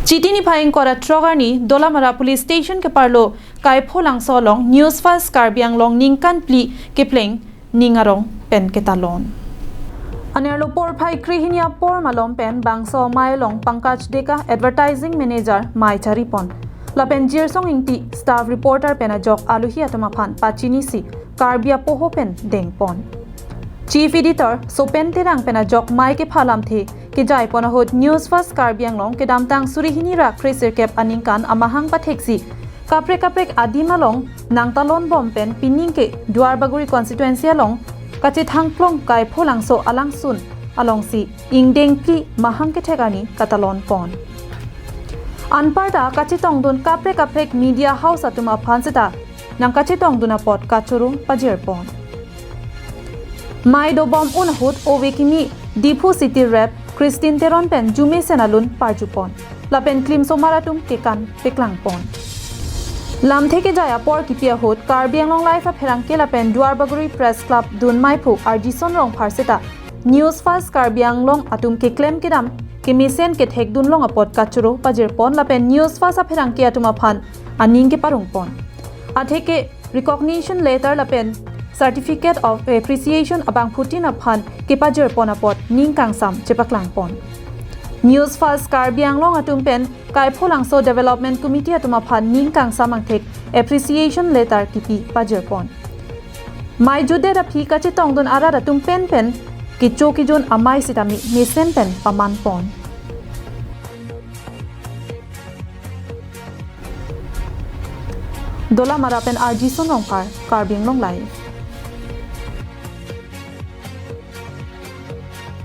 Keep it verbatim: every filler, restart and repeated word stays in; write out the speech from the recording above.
Chiti niphai ingkoi ra throk arni Dolamara Police Station keparlo Kaipholangso along News First Karbi Anglong ningkan phli kepleng ning arong pen ketalon. Anerlo porphai krehini apor malom pen bangso amei along Pankaj Deka, Advertising Manager, mei charipon. Lapen Jirsong Ingti, Staff Reporter pen ajok aluhi atum aphan pachinisi Karbi apoho pen dengpon. Chief Editor Sopen Terang pen ajok mei kepha lamthe kejaipon ahut News First Karbi Anglong kedamtang suri hini ra kre sirkep aningkan amahang patheksi kaprek kaprek adim along nangtalon bom pen pining ke Duarbagori constituency along kachethangklong Kaipholangso alangsun alongsi ingdeng phli mahang kethek arni katalon pon. Anparta kachetongdun kaprek kaprek media house atum aphan seta nangkachetongdun apot kachoro pajirpon. Mei dobom un ahut ove kimi Diphu City Rep Christine Teron pen jumesen alun parjupon. Lapen klimsomar atum kekan peklangpon. Lamthe kejai apor kipi ahut Karbi Anglong Live apherangke lapen Duarbagori Press Club dun meiphu Arjison Rongphar seta News First Karbi Anglong atum keklem kedam kemesen kethekdunlong apot kachoro pajirpon lapen News First apherangke atum aphan aning keparongpon. Atheke recognition letter lapen Certificate of Appreciation abangphutin aphan kepajirpon apot ning kangsam chepaklangpon. News First Karbi Anglong atum pen Kaipholangso Development Committee atum aphan ning kangsam angthek appreciation letter kipi pajirpon. Mei jutdet aphi kachetongdun arat atum penpen kecho kejun amei sitame mesen pen pamanpon. Dolamara pen Arjison Rongphar, Karbi Anglong Live.